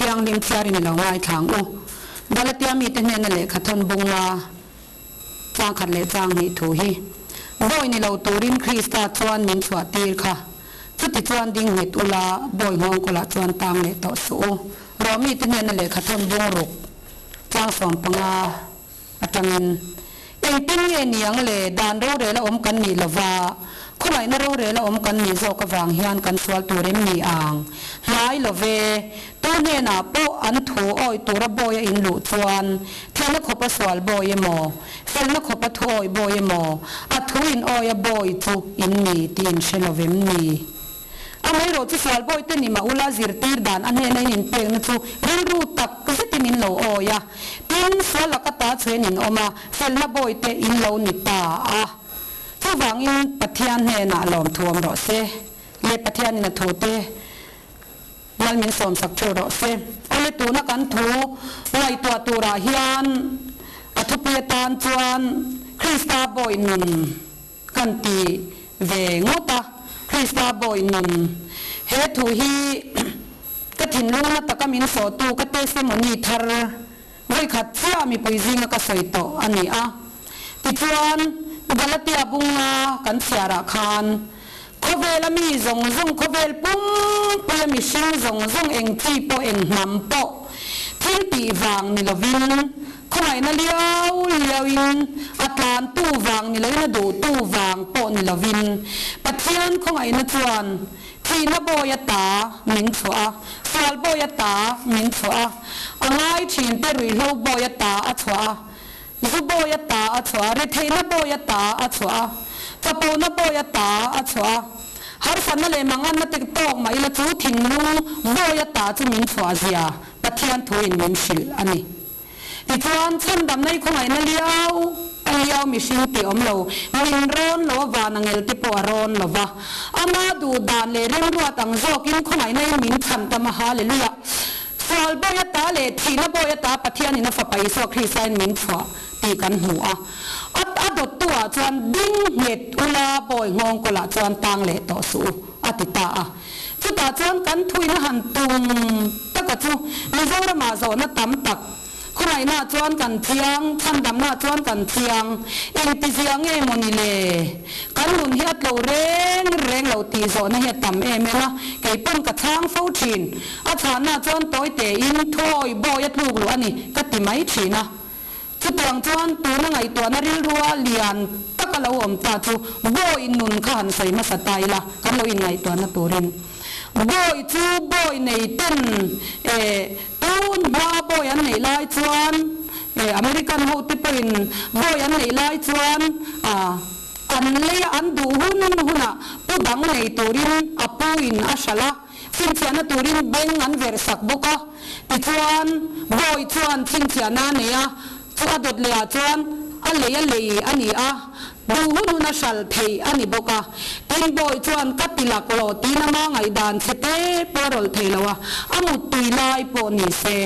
Thianghlim chhiarin i lo ngaithla ang u. Galatia mite hnena lehkha thawn bunga chang khat leh chang hnih thu hi, Bawi ni lo turin Krista chuan min chhuah tir kha. Chuti chuan ding nghet ula, bawi nghawng kawlah chuan tang leh tawh suh u. Rawhmite hnena lehkha thawn bung ruk chang 15 atangin, Engtin nge niang le dan rorel a awm kan nih lova, khawngaihna rorel a awm kan nih zawk avang hian kan sual tur em ni ang? Hnai lo ve, tu hnenah pawh an thu awih tura bawi a inluh chuan thilna khawpa sual bawi emaw, felna khawpa thu awih bawi emaw, a thu in awi a bawi chu in ni tih in hre lo vem ni? Amaherawh chu sual bawi te ni mah ula zirtir dan a hnena in inpekna chu rilru tak zetin in lo awi a, tin sual laka ta chuen in awm a, felna bawi te in lo ni ta a. Chuvangin Pathian hnenah lawmthu awm rawh se, leh Pathianin a thu te lal min sawmsak theuh rawh se. Awle tuna kan thu ngaihtuah turah hian a thupui atan chuan Krista bawi nun, Kan ti ve ngawt a, Krista bawi nun. He thu hi ka thinlungna taka min sawhtu ka testimony thar vawikhat chiah mipui zinga ka sawi tawh a ni a. Tichuan, Galatia bunga kan chhiarah khan khawvela mi zawng zawng, khawvel pumpuia mihring zawng zawng eng chi pawh eng hnam pawh thil tih vang ni lovin, Khawngaihna liau liauin a tlantu vang ni loin a duhtu vang pawh ni lovin Pathian khawngaihna chuan thihna bawi ata min chhuah a, sual bawi ata min chhuah a, a ngai thinte ruihhlo bawi ata a chhuah a, zu bawi ata a chhuah a, retheihna bawi ata a chhuah a, chapona bawi ata a chhuah a, harsatna leh manganna te tawk mah ila chu thinlung bawi ata chu min chhuah zia Pathian thuin min hrilh a ni. Tichuan, chhandamna i khawngaihna liau a liau mihring tih awm lo, min rawn lo a van angel te pawh a rawn lo va. Ama duh dan leh remruat ang zawkin khawngaihna in min chhan tam a, Hallelujah! Sual bawi ata leh thihna bawi ata Pathianin a Fapa Isua Krista in min chhuah tih kan hmu a. A a dawttu ah chuan ding nghet ula bawi nghawng kawlah chuan tang leh tawh suh u, a ti ta a. Chutah chuan kan thuina han tum taka chu Mizoramah zawhna tam tak, khawngaihnaah chuan kan chiang, chhandamnaah chuan kan chiang, engtizia nge maw ni le? Kan nun hi a tlo reng reng lo tih zawhna hi a tam em em a, kei pawn ka chhang fo thin. A chhannaah chuan tawi tein thawi bawi a tluk luh a ni ka ti mai thin a. Chutiang chuan tuna ngaihtuahna rilrua lian taka lo awm ta chu bawi nun kha han sawi hmasa ta ila, kan lo inngaihtuahna turin. Bawi chu bawi nei ten eh tun hma bawi an neih lai chuan eh American ho te pawhin bawi an neih lai chuan ah an leia an duh hun hunah pu dang nei turin a pu in a hralh a. Chhinchhiahna turin beng an verh sak bawk a, tichuan bawi chuan chhinchhiahna a nei a, chu a dawt lehah chuan a lei a lei a ni a, duh hun hun a hralh theih a ni bawk a. Tin, bawi chuan ka ti lak rawh tiin ama ngaihdan chhe te pawh a rawlh thei lo a, a muttui lai pawh ni se,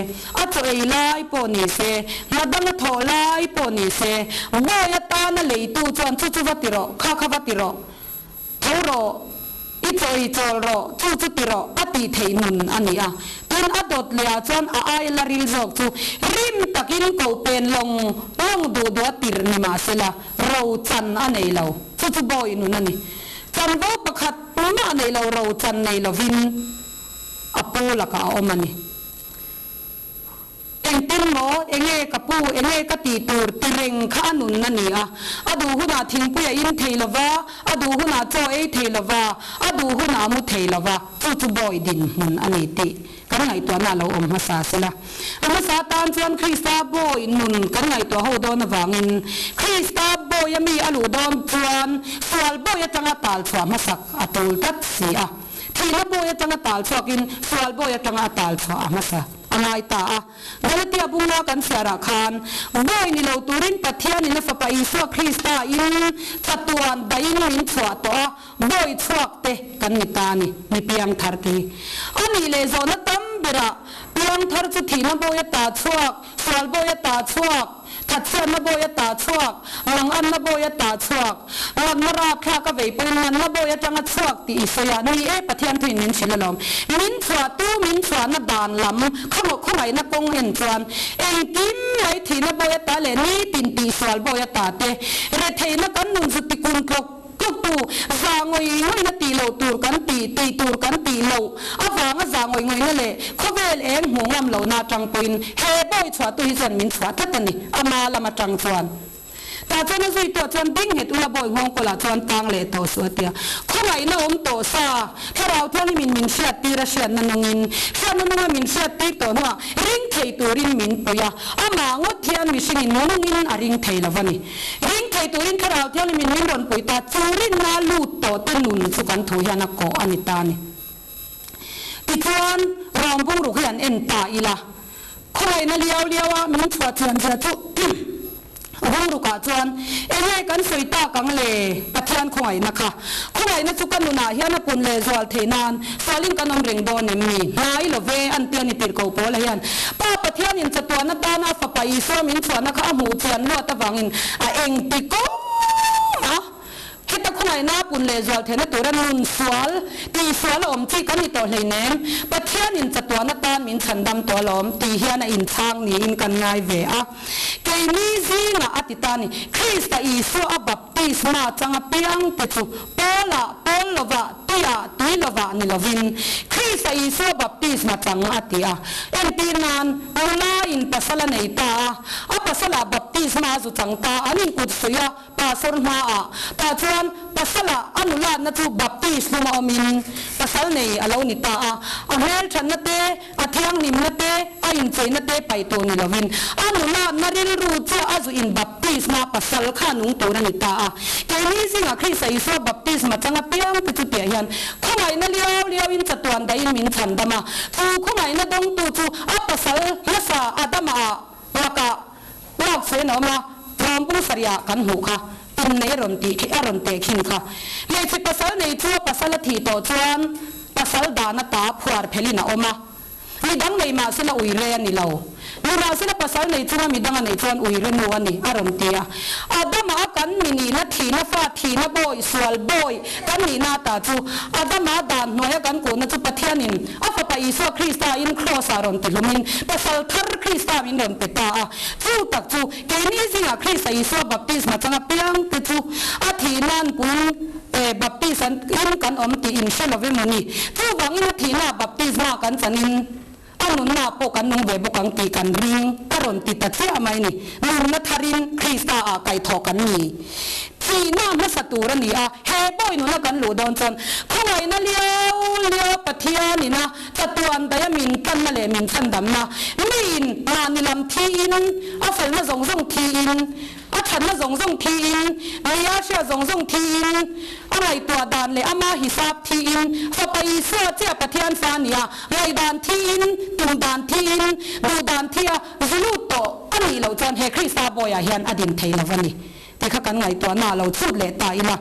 a chaw ei lai pawh ni se, hna danga thawh lai pawh ni se, bawi atana leitu chuan chu chu va ti rawh, kha kha va ti rawh, Tho rawh, i chaw i chawl rawh, chu chu ti rawh, a tih theih nun a ni a. Tin, a dawt leh ah chuan a ai la ril zawk chu rim takin ko pen lawng lawng duh duh a tirh ni mah sela, ro chan a nei lo. Chu chu bawi nun a ni. Chanvo pakhat mah nei lo ro chan nei lovin a pu lakah a awm a ni. Engtin maw, enge ka pu, enge ka tih tur ti reng kha a nun a ni a. A duh hunah thingpui a in thei lo va, a duh hunah chaw ei thei lo va, a duh hunah a mu thei lo va, chu chu bawi dinhmun a ni tih kan ngaihtuahna a lo awm hmasa sela. A hmasa atan chuan Krista bawi nun kan ngaihtuah ho dawn avangin Krista bawi a mi a luh dawn chuan sual bawi atanga tal chhuah hmasak a tul tlat si a. Thihna bawi atanga tal chhuakin sual bawi atanga a tal chhuah a hmasa. A ngai ta a. Galatia bunga kan chhiarah khan, Bawi ni lo turin Pathianin a Fapa Isua Krista in chatuan dahin min chhuah tawh a, bawi chhuak te kan ni ta a ni, mi piangthar te hi. A nih leh zawhna tam berah, piangthar chu thihna bawi a ta chhuak, sual bawi a ta chhuak, Thatchhiatna bawi a tah chhuak, manganna bawi a tah chhuak, natna rapthlak a vei pawhin natna bawi atanga chhuak tih i sawi a, ni e, Pathian thuin min hrilh alawm. Min chhuahtu min chhuahna dan lam khaw khawngaihna kawng en chuan engkim mai thihna bawi a tah leh nitin tihsual bawi a tah te, retheihna kan nun zu tikun tlawk Tluktu, za ngawih ngawihna tih loh tur kan tih, tih tur kan tih loh avanga za ngawih ngawihna leh khawvel eng hmuh ngam lohna atang pawhin he bawi chhuahtu hi chuan min chhuah tlat a ni, ama lam atang chuan. Tah chuan a zuituah chuan ding nghet ula bawi nghawng kawlah chuan tang leh tawh suh a ti a. Khawngaihna awm tawh sa, Thlarau Thianghlimin min hriattir a hriatna nungin, hriatna nunga min hriattir tawh hnuah ring thei turin min pui a, amah ngawt hian mihringin nungin a ring thei lo va ni. Ring thei turin Thlarau Thianghlimin min rawn pui ta, chu rinna lut tawh te nun chu kan thu hian a kawh a ni ta a ni. Tichuan, rawng bungruk hi an en ta ila, khawngaihna liau liau a min chhuah chian zia chu bungrukah chuan enge kan sawi tak ang le? Pathian khawngaihna kha. Khawngaihna chu ka nunah hian a pun leh zual theih nan sualin kan awm reng dawn em ni? Hnai lo ve, an ti a ni tirh ko Paula hian. Pa Pathianin chatuan atana a fapa Isua min chhuahna kha a hmuh chian luat avangin a engti kawng a heta khawngaihna a pun leh zual theihna tura nun sual, tihsual a awm chi kan ni tawh hleinem. Pathianin chatuan atan min chhandam tawh alawm tih hian a inchhang niin kan ngai ve a. Keini zingah a ti ta a ni, Krista Isua a baptisma chang apiang te chu Paula, Paul lovah, tuiah, tui lovah ni lovin, Krista Isua baptisma chang a ti a. Entir nan, nula in pasal a nei ta a, a pasalah baptisma a zu chang ta, an inkut suih a, Pastor hmaah tah chuan pasalah a nulatna chu baptist hlum a awmin pasal nei a lo ni ta a, a hmelthatna te, a thianghlimna te, a incheina te paih tur ni lovin a nulatna rilru chiah a zu in baptisma pasal kha nung tur a ni ta a. Keini zingah Krista Isua baptisma chang apiang te chu tiah hian khawngaihna liau liauin chatuan dahin min chhandam a, chu khawngaihna dawngtu chu a pasal hmasa Adama ah lakah Lak sawi a awm a, tlawmpung sarihah kan hmuh kha, innei a rawn tih khi a rawn teh khin kha. Hmeichhe pasal nei chu a pasal a thih tawh chuan pasal dan ata phuar phelin a awm a, midang nei mahsela ui re a ni lo. Nimahsela pasal nei chunga midang a neih chuan ui re nu a ni, a rawn ti a. Adama a kan mi nihna thihna fa thihna bawi, sual bawi kan nihna ata chu Adama dan hnuaia kan kuhna chu Pathianin A fapa Isua Krista in Kraws-ah rawn ti hlumin pasal thar Krista min rawn pe ta a. Chu tak chu keini zingah Krista Isua baptisma changa piang te chu a thih nan pui e baptis an in kan awm tih in hre lo emaw ni. Chuvangin a thihna baptisma kan chanin a nunna pawh kan nung ve bawk ang tih kan ring a rawn ti ta chiah mai ni. Nunna tharin Krista ah kaihthawh kan ni. Thihna hmasa tur a ni a, he bawi nuna kan luh dawn chuan khawngaihna liau liau Pathian ina chatuan daia min tanna leh min chhandamna, miin mahni lam thiin, a felna zawng zawng thiin, a thatna zawng zawng thiin, mia hria zawng zawng thiin, a ngaihtuah dan leh ama hisap thiin, Fapa Isua chiah Pathian fa nia ngaihdan thiin, tum dan thiin, duh dan thia zu lut tawh a nih loh chuan he Krista bawiah hian a din thei lo a ni. Ti kha kan ngaihtuahna a lo chhut leh ta ila.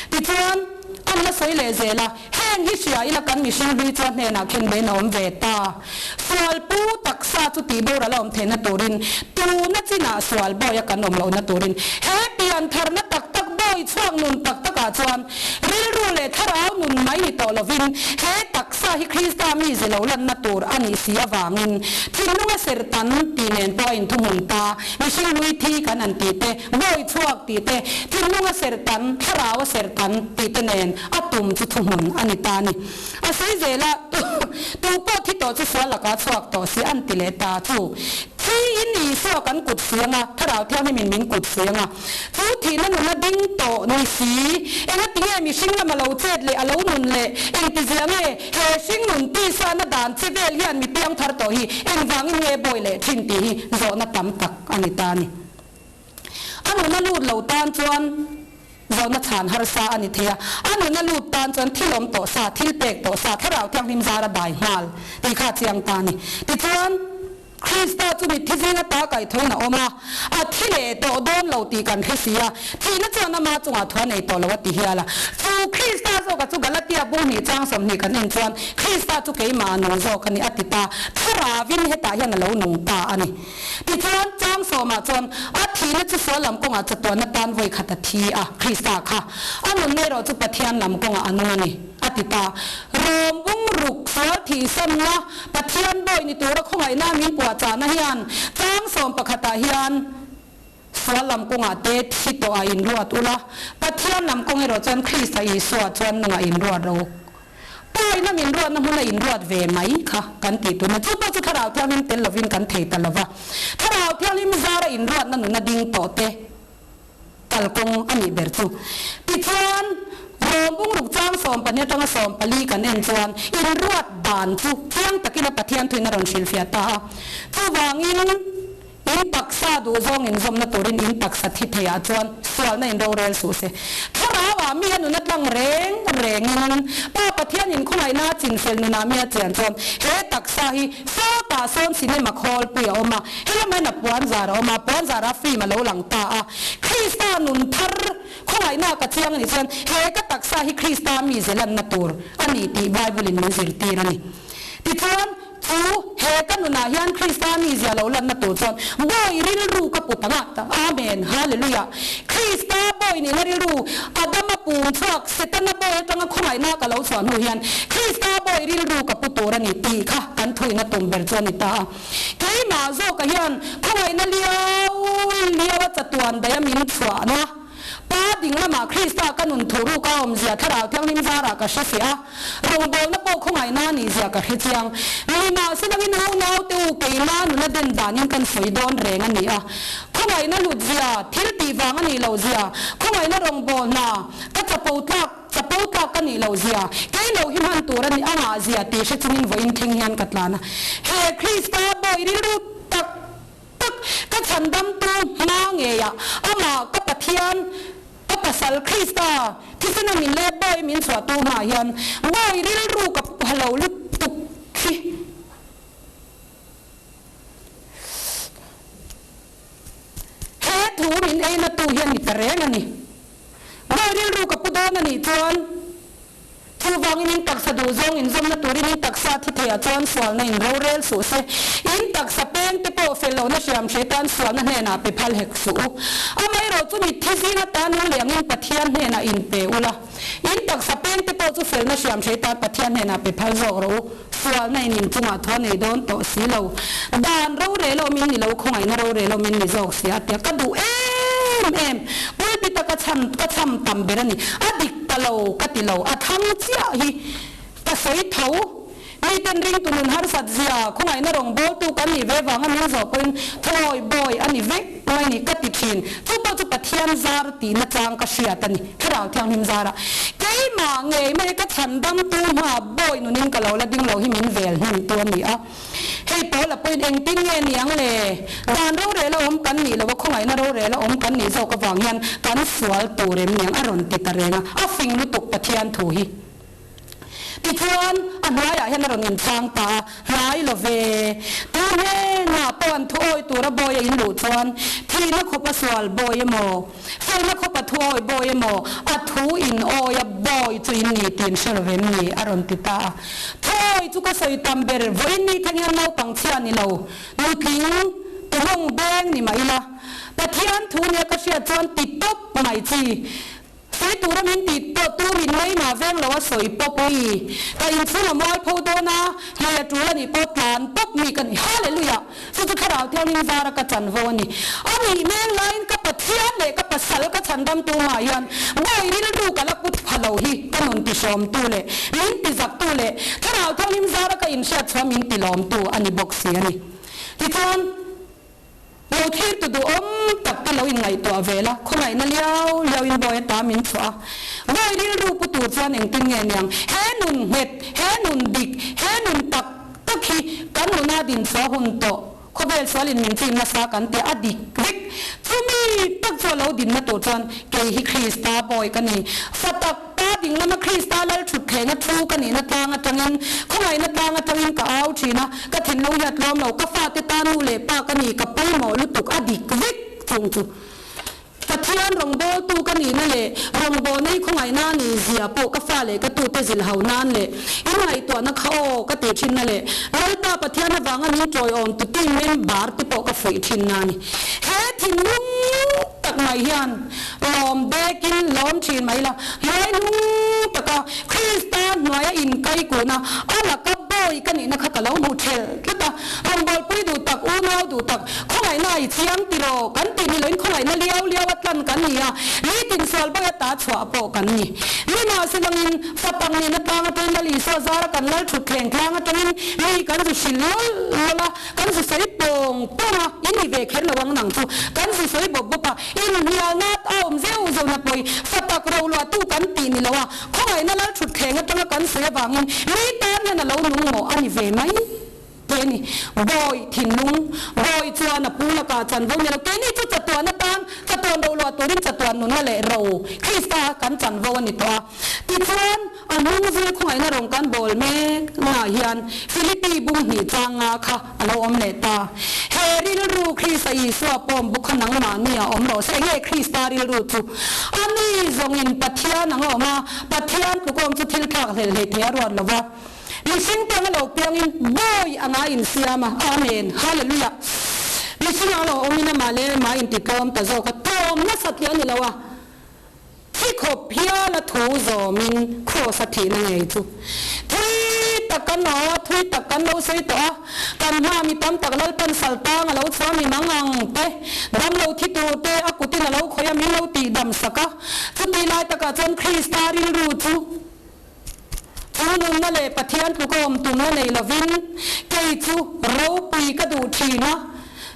Tichuan, an la sawi leh zel a, heng hi hria ila kan mihring hlui chuan hnenah khen bein a awm ve ta. Sual pu taksa chu tih boral a awm theihna turin, tuna chinah sual bawi a kan awm lohna turin, he pian tharna tak tak bawi chhuak nun tak takah chuan rilru leh thlarau nun mai ni tawh lovin he taksa hi Krista mi ze lo lanna tur a nih si avangin thinlunga sertan tih nen pawh a inthuhmun ta. Mihring hlui thi kan an tih te, bawi chhuak tih te, thinlung a serh tam, thlarau a serh tam tih te nen a tum chu thuhmun a ni ta a ni. A sawi zel a, tu pawh thi tawh chu sual lakah chhuak tawh si an ti leh ta chu. Thi in Isua kan kut suang a, Thlarau Thianghlimin min kut suang a. Chu thihna nuna ding tawh ni si, engatinge mihring lama lo chet leh a lo nun leh engtizia nge he hring nun tisa-na dan che vel hian mi piang thar tawh hi engvangin nge bawi leh thin tih hi zawhna tam tak a ni ta a ni. A nuna lut lo tan chuan zawhna chhan harsa a ni thei a, a nuna lut tan chuan thil awm tawh sa, thil pek tawh sa, Thlarau Thianghlim zara dai nghal tih kha a chiang ta a ni. Tichuan. Krista chu mitthi zinga ta kaihthawin a awm a, a thi leh tawh dawn lo tih kan hre si a, thihna chuan ama chungah thu a nei tawh lo a ti hial a. Chu Krista zawka chu Galatia bung hnih chang 20 kan en chuan Krista chu keimah a nung zawk a ni a ti ta. Thlarauin hetah hian a lo nung ta a ni. Tichuan, chang sawmah chuan a thihna chu sual lam kawngah chatuanna tan vawi khat a thi a, Krista kha a nunna erawh chu Pathian lam kawngah a nung a ni, a ti ta. Rawm bung ruk sual thihsanna Pathian bawi ni tura khawngaihna min puahchahna hian chang sawm pakhatah hian sual lam kawngah te thi tawh a inruat ula, Pathian lam kawng erawh chuan Krista Isua chuan nungah inruat ro. Paina min ruatna hmuna inruat ve mai kha kan tih tuna chu pawh chu Thlarau Thianghlim tel lovin kan thei ta lova. Thlarau Thianghlim zara inruatna nuna ding tawh te kalkawng a nih ber chu. Tichuan, Rawm bungruk chang 12 atanga 14 kan en chuan inruat dan chu chiang takin a Pathian thuin a rawn hrilhfiah ta a. Chuvangin, In taksa duh zawng inzawmna turin in taksa thi theiah chuan sualna in rorel suh se. Thlarauah mi a nuna tlang reng rengin Pa Pathian in khawngaihna a chinfel nunah mi a chian chuan he taksa hi sawtah sawn cinema khawlpui a awm a, helamah hian a puanzar a awm a, puanzar a film a lo lang ta a. Krista nun thar khawngaihna ka chiang a nih chuan he ka taksa hi Krista mi zelanna tur a ni tih Bible in min zirtir a ni. Tichuan, Chu he ka nunah hian Krista mizia lo lanna tur chuan bawi rilru ka put ang a, Amen, Hallelujah. Krista bawi nihna rilru, Adama pum chhuak, Setana bawi atanga khawngaihna ka lo chhuah hnu hian Krista bawi rilru ka pu tur a ni tih kha kan thuina tum ber chu a ni ta a. Keimah zawkah hian khawngaihna liau liau a chatuan daih a min chhuahna. Pa ding lamah Krista ka nun thu ruk a awmzia Thlarau Thianghlim zarah ka hre fiah a, rawngbawlna pawh khawngaihna a nihzia ka hre chiang. Nimahselangin unau te u keima nuna den danin kan sawi dawn reng a ni a. Khawngaihna hlutzia, thil tih vang a nih lohzia, khawngaihna rawngbawlna ka chapo tlak, chapo tlak ka nih lohzia, kei lo hi hman tur a ni a ngahzia tih hre chungin vawiin thleng hian ka tlan a. He Krista bawi rilru tak tak ka chhandamtu hma ngeiah amah ka Pathian, ka pasal Krista thisena min leh bawi min chhuahtu hmaah hian bawi rilru ka pha lo lutuk hi. He thu min einatu hian ni ta reng a ni. Bawi rilru ka pu dawn a nih chuan Chuvangin in taksa duh zawng inzawmna turin in taksa thi theiah chuan sualna in rorel suh se. In taksa peng te pawh fel lohna hriam hre tan sualna hnenah pe phal hek suh u. Amaherawh chu mitthi zinga tan ul leh angin Pathian hnenah in pe ula. In taksa peng te pawh chu felna hriam hre tan Pathian hnenah pe phal zawk rawh u. Sualna in in chungah thaw nei dawn tawh si lo. Dan rorel awm in ni lo, khawngaihna rorel awm in ni zawk si a tia ka duh em em. Pulpit a ka chhan ka chham tam ber a ni. A dik ta lo ka ti lo, a thlang chiah hi ka sawi tho. Miten ringtu nun harsat zia, khawngaihna rawngbawltu kan nih ve vanga min zawh pawhin thawi bawi a ni vek mai ni ka ti thin. Chu pawh chu Pathian zar tihna chang ka hriat a ni. Thlarau Thianghlim zarah keimah ngei mai ka chhan damtu hma bawi nunin ka lo la ding lo hi min vel hnem tu a ni a. Hei pawl a pawhin engtin nge ni ang le? Dan rorel a awm kan nih lo a, khawngaihna rorel a awm kan nih zawk avang hian kan sual tur em ni ang a rawn ti ta reng a, a fing lutuk Pathian thu hi. Tichuan, a hnuaiah hian a rawn inchhang ta a, Hnai lo ve. Tu hnenah pawh an thuawi tura bawi a inluh chuan, thihna khawp a sual bawi emaw, felna khawp a thuawi bawi emaw, a thu in awi a bawi chu in ni tih in hre lo vem ni? a rawn ti ta a. Thuawi chu ka sawi tam ber, vawiin ni thleng hian naupang chhia ni lo, nutling, tuhawng beng ni mah ila, Pathian thu nia ka hriat chuan ti tawp mai chi. Sawi tura min tih pawh turin ngaimah veng lo a sawi pawp mi. Ka inchhung a mual pho dawn a, hlei a tul a nih pawh tlan pawp mi ka ni. Hallelujah! Chu chu Thlarau Thianghlim zara ka chanvo a ni. A nih meng laiin ka Pathian leh ka pasal ka chhandamtu mah hian bawi rilru ka la put pha lo hi ka nun tihrawmtu leh min tizaktu leh Thlarau Thianghlim zara ka inhriatchhuah min tilawmtu a ni bawk si a ni. Tichuan. Lo thlir tu duhawm tak te lo inngaihtuah ve la, khawngaihna liau liau in bawi ata min chhuah a. Bawi rilru pu tur chuan engtin nge niang? He nun nghet, he nun dik, he nun tak tak hi kan nuna din chhuah hun tawh. Khawvel sualin min chim nasa kan tia a dik vek. Chumi tak chu a lo dinna tur chuan kei hi Krista bawi ka ni. Fa tak Pa ding lama Krista lal thut thlenga thu ka nihna tlang atangin, khawngaihna tlang atangin ka au thin a, ka thinlung hi a tlawm lo, ka fate tan nu leh pa ka ni, ka pawimawh lutuk a dik vek chung chu. Pathian rawngbawltu ka nihna leh rawngbawlna hi khawngaihna a nih zia pawh ka fa leh ka tute zilh ho nan leh in ngaihtuahna kha aw ka tih thinna leh Lalpa Pathian avanga min tawiawm tu team member te pawh ka fuih thinna a ni. He thinlung tak mai hian lawm bekin lawm thin mai la, hnuaihnung taka Krista hnuaia inkaikuna a laka bawi ka nihna kha ka lo hmu thelh tlat a. Rawngbawlpui duh tak, unau duh tak, khawngaihna i chiang tiraw kan tih ni loin khawngaihna liau liau a tlan kan ni a, nitin sual bawi ata chhuah pawh kan ni. Nimahse langin fapang nihna tlang atangin Lal Isua zara kan lal thut thleng tlang atangin mi kan zu hrilh lawlh lawlh a, kan zu sawi pawng pawng a, in ni ve kher lo ang nang chu, kan zu sawi bawp bawp a, inhnialna a awm zeuh zeuhna pawi fatak roluahtu kan tih ni lo a, khawngaihna lal thut thleng atanga kan sawi avangin mi tan hian a lo nung mawh a ni ve mai. Te ni, Bawi thinlung, Bawi chuan a pu lakah chanvo ni lo. Keini chu chatuan atan, chatuan ro luah turin chatuan nunna leh ro Krista kan chanvo a ni tawh a. Tichuan, a hnung zui khawngaihna rawng kan bawl mek naah hian Philippi bung hnih changa kha a lo awm leh ta. He rilru Krista Isua pawm bawk kha nangmahni a awm rawh se. Enge Krista rilru chu? A ni zawngin Pathian ang a awm a, Pathian tlukawm chu thil thlak hlelh hlei thei a ruat lo va. Mihring te anga lo piangin bawi anga insiam a, Amen, Hallelujah. Mihring anga lo awmin amah leh amah a intitlawm ta zawk a, tlawm nasat hi a ni lo a, thi khawp hial a thu zawmin Kraws a thihna ngei chu thui tak kan lo a, thui tak kan lo sawi tawh a, kan hma mi tam tak Lalpan saltang a lo chhuah mi mang ang te, dam lo thi tur te a kutin a lo khawih a min lo tihdam sak a, chutih lai takah chuan Krista rilru chu. Chu nunna leh Pathian tluka awm tumna nei lovin kei chu ropui ka duh thin a,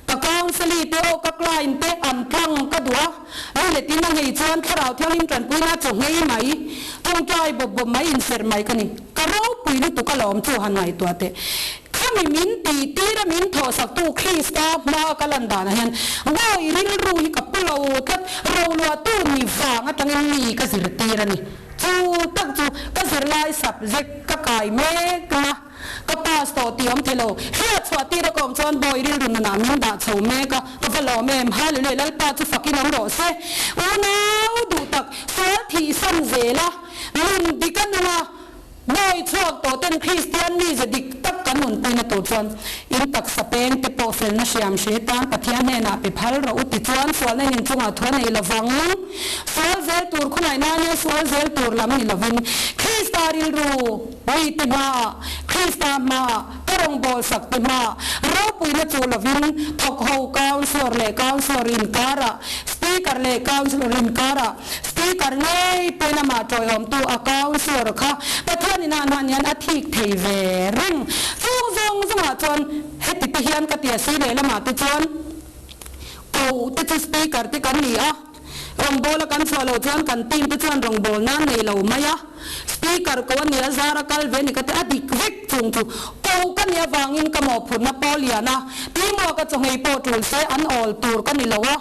ka counseli te aw ka client te an tlang ka duh a, ni letin a nghei chuan Thlarau Thianghlim tanpuina chaw nghei mai, tawngtai bawp bawp mai inserh mai ka ni. Ka ropui lutuk alawm chu han ngaihtuah teh. Khami min tih tir a min thawhsaktu Krista hma ka lan danah hian bawi rilru hi ka pu lo tlat, roluahtu ni vang atangin mi ka zirtir a ni. Chu tak chu ka zirlai subject ka kai mek a, ka pass tawh tih awm thei lo. Hriat chhuah tir a ka awm chuan bawi rilru nunah min dah chho mek a, ka va lawm em? Hallelujah Lalpa chu fakin awm rawh se. Unau duh tak sual thihsan zel a, nun dik a nung a, bawi chhuak tawh ten Kristian mize dik tak kan nunpuina tur chuan in taksa peng te pawh felna hriam hre tan Pathian hnenah pe phal rawh u tichuan sualna in inchungah thu a nei lovang. Sual zel tur khawngaihna nia sual zel tur lam ni lovin Krista rilru mite hmaah, Krista hmaah, ka rawngbâwl sakte hmaah ropuina chu lovin thawk ho councillor leh councillor inkarah, speaker leh councillor inkarah, speaker ngei pawhin amah ṭawiawmtu a councillor kha Pathian inah hman hian a thik thei ve reng. Chung zawng zawngah chuan heti te hian ka ti a si lehlamah te chuan ko te chu speaker te kan ni a. Rawngbâwl a kan chhuah loh chuan kan team te chuan rawngbâwl nan nei lo mai a, Speaker ko a nia zar a kal ve ni ka ti a dik vek chung chu ko ka nih avangin ka mawhphurhna pawh lian a, teamwork a chawnghei pawh tul se an awl tur ka ni lo a,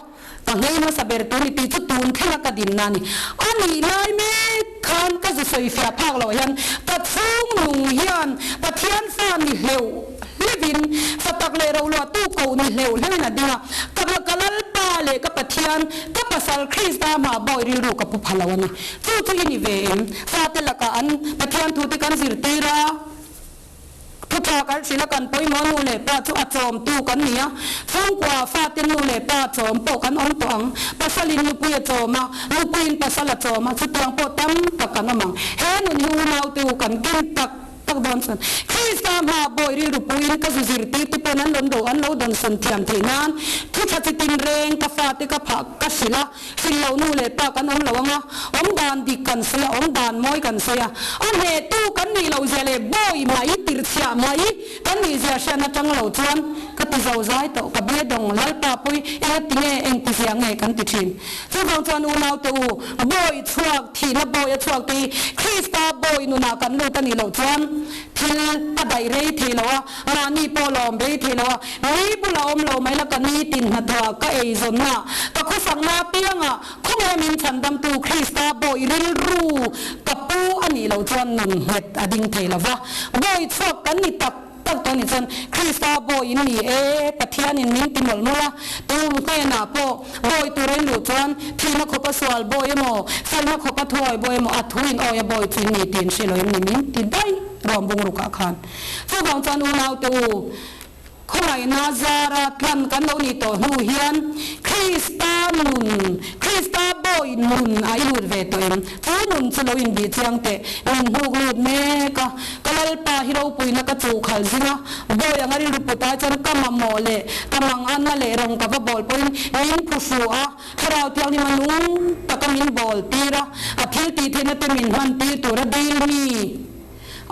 ka nghei hmasa ber tur ni tih chu tun thlenga ka dinna a ni. A nih lai mek khan ka zu sawi fiah phak loh hian ka chhung nung hian Pathian fa ni hleuh hleuhin fa tak leh roluahtu koh ni hleuh hleuhin a ding a, ka ka Lalpa leh ka Pathian, ka pasal Krista hmah bawi rilru ka pu pha lo a ni. Chu chu i ni ve em? Fate lakah an Pathian thute kan zirtir a, thu tha kan hrilh a, kan pawimawh nu leh pa chu a chawmtu kan ni a, chhungkua fate nu leh pa chawm pawh kan awm tawh ang. Pasalin nupui a chawm a, nupuiin pasal a chawm a, chutiang pawh tam tak kan awm ang. He nun hi unaute u kan ken tak. Tak dawn chuan Krista hma bawi rilru puiin ka zu zirtir te pawn an rawn ro an lo dawnsawn thiam theih nan thu tha chi tin reng ka fate ka phah ka hrilh a, hrilh loh nu leh pa kan awm lo ang a, awm dan dik kan sawi a, awm dan mawi kan sawi a, a hnehtu kan nih loh zia leh bawi mai tirchhiah mai kan nih zia hriatna tang lo chuan ka ti zo zai tawh ka be dawng Lalpa pui enga ti nge eng ti zia nge kan ti thin. Chuvang chuan unaute u, bawi chhuak, thihna bawi a chhuak te hi Krista bawi nunah kan lut a nih loh chuan thil a daih rei thei lo a, mahni pawh lawm rei thei lo a, mi bula awm lo mai la ka nitin hnathawhah ka eizawnna, ka khawsakna apiangah khawnge min chhandamtu Krista bawi rilru ka pu a nih loh chuan nun nghet a ding thei lo va, bawi chhuak kan ni tak. tak tawh nih chuan Krista bawi in ni e, Pathianin min ti mawlh mawlh a, tu hnenah pawh bawi tur a in luh chuan thihna khawpa sual bawi emaw, felna khawpa thuawi bawi emaw a thu in awi a bawi chu in ni tih in hre lo em ni min ti daih rawm bungrukah khan. Chuvang chuan unaute u, Khawngaihna zara tlan kan lo nih tawh hnu hian Krista nun, Krista bawi nun a i lut ve tawh em? Chu nun chu lo inbih chiang teh, min hnuk lut mek a, ka Lalpa hi ropuina ka chuh khalh zing a, bawi anga rilru put ai chuan ka mamawh leh ka manganna leh rawng ka va bawl pawhin min phuhru a, Thlarau Thianghlim a nung taka min bawl tir a, a thil tih theihna te min hman tir tur a dil mi.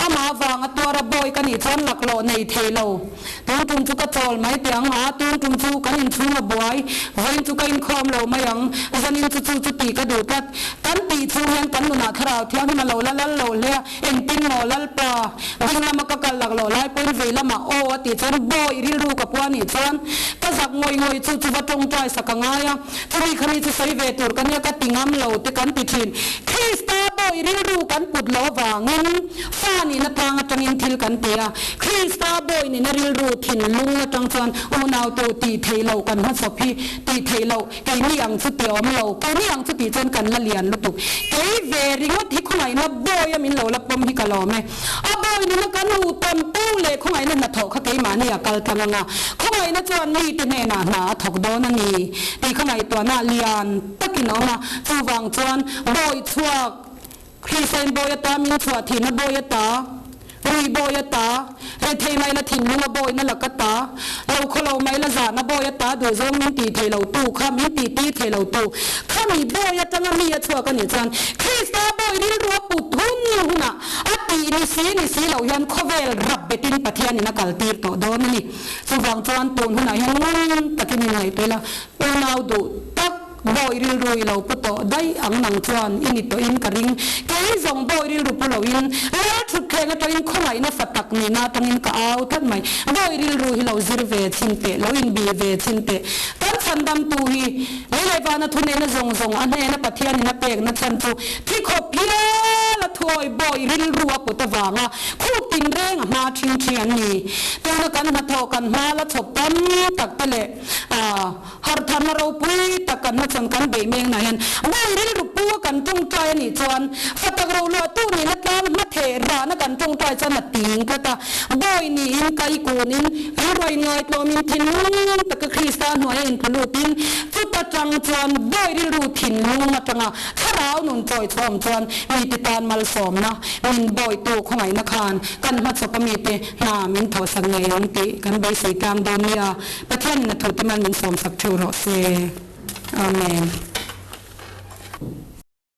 Amah avanga tuara bawi ka nih chuan laklawh nei thei lo. Tun tum chu ka chawl mai teh ang a, tun tum chu kan inchhung a buai, vawiin chu ka inkhawm lo mai ang, zanin chu chu chu tih ka duh tlat. Kan tih chhung hian kan nunah thlarau thianghlim a lo la lal lo hle a, engtin maw Lalpa, ding lama ka kal laklawh lai pawhin vei lamah aw a tih chuan bawi rilru ka pua nih chuan ka zak ngawih ngawih chu chu va tawngtai sak a ngai a. Chumi khami chu sawi ve tur ka nia ka ti ngam lo te kan ti thin. Krista bawi rilru kan put lo avangin fa nihna tlang atangin thil kan ti a. Krista bawi nihna rilru thinlung atang chuan unautu tih theih loh kan hmachhawp hi tih theih loh keini ang chu ti awm lo. Keini ang chu tih chuan kan la lian lutuk. Kei ve ringawt hi khawngaihna bawi a min lo la pawm hi ka lawm e. A bawi nuna kan u tam pu leh khawngaihna hnathawh kha keimahni a kal tlang ang a, khawngaihna chuan mite hnenah hna a thawk dawn a ni tih kha ngaihtuahna lian takin a awm a. Chuvang chuan bawi chhuak, Kristian bawi ata min chhuah thihna bawi ata, rui bawi ata, rethei mai la thinlunga bawina lak ata, lo khawlo mai la zahna bawi ata duhzawng min tih theih lo tu kha min tih tir theih lo tu khami bawi atanga mi a chhuak a nih chuan Krista bawi rilru a put hun hunah A tih ni si ni si loh hian khawvel rap betin Pathianin a kal tir tawh dawn a ni. Chuvang chuan tun hunah hian ngun takin inngaihtuah ila, unau duh tak bawi rilru i lo pu tawh daih ang nang chuan i ni tawhin ka ring. Kei zawng bawi rilru pu loin lal thutthleng atangin khawngaihna fa tak nihna atangin ka au tlat mai. Bawi rilru hi lo zir ve chhin teh, lo inbih ve chhin teh. Kan chhandamtu hi Lei leh vana thuneihna zawng zawng a hnena Pathianin a pekna chhan chu thi khawp hial a thuawi bawi rilru a put avanga khup tinreng a hma ṭhing ṭhi an ni. Tuna kan hnathawh kan hma la chhawp tam tak te leh harhtharna ropui tak kan hmachhawn kan beih mengna hian bawi rilru pu a kan ṭawngṭai a nih chuan fatak roluahtu nihna tlang hmatheh rahna kan ṭawngṭai chuan a ting tlat a. Bawi niin kai kunin rilru a inngaihtlawmin thinlung taka Krista hnuaia intlulutin chuta tang chuan bawi rilru thinlung atanga thlarau nun chawi chhawm chuan mite tan malsawmna min bawitu khawngaihna khan kan hmachhawpa mite hna min thawhsak ngei ang tih kan beisei tlang dawn nia. Pathianin a thute mal min sawmsak theuh rawh se. Amen.